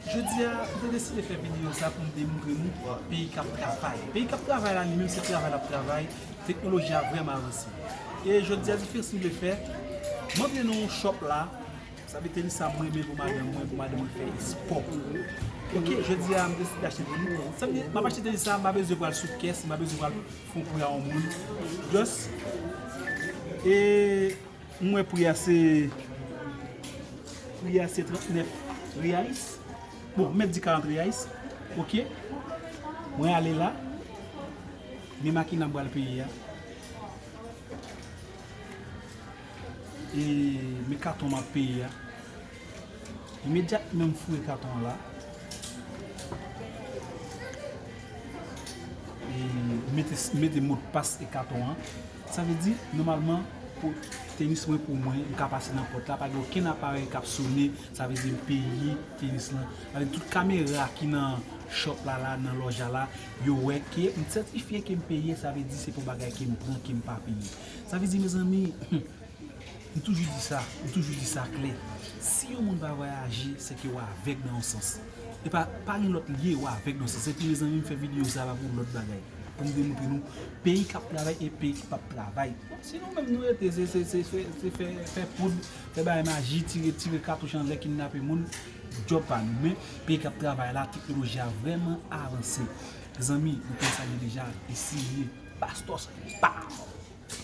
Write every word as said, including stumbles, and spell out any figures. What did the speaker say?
Jodi a, m te deside fè videyo sa pou m te montre nou peyi k ap travay. Peyi k ap travay la, li menm se travay l ap travay, teknoloji a vrèman avanse. E jodi a, diferans nou vle fè, montre nou shop la, sa vle tenis sa mwen renmen pou madanm mwen, pou madanm mwen fè espò. Ok, jodi a, m deside achte tenis. Sa vle di, m ap achte tenis sa, m pa bezwen pral sou kès, m pa bezwen pral fè yon pri a yon moun. Just, e, m wè pri a se, pri a se trannèf reais. Bon, m mèt di karant reais. Ok. Mwen ale la. Men makina m pral peye a. E men katon m ap peye a. Imedyatman m foure katon an la. E mete, mete modpas e katon an. Sa vle di, nòmalman, pou tenis mwen pou mwen, m ka pase nan pòt la, pa gen okenn aparèy k ap sone, sa vle di m peye tenis lan. Sa vle di tout kamera ki nan shop la, la, nan lòj la, la, yo wè ke m sètifye ke m peye, sa vle di se pou bagay ke m pran, ke m pa peye. Sa vle di, mezanmi, m toujou di sa, m toujou di sa klè. Si yon moun pa vwayaje, se ke w avèg nan yon sans. E pa, pa gen lòt lye, w avèg nan yon sans. Epi, mezanmi, m fè videyo sa pa pou lòt bagay. Pou m demontre nou peyi k ap travay e peyi ki p ap travay. Si nou menm nou rete, se, se, se, se, se fè, fè poud, fè bagay maji, tire, tire katouch anlè, kidnape moun, djòb pa nou. Men, peyi k ap travay la, teknoloji a vrèman avanse. Mezanmi, nou konn sa gen deja, eseye. Bastos, pa!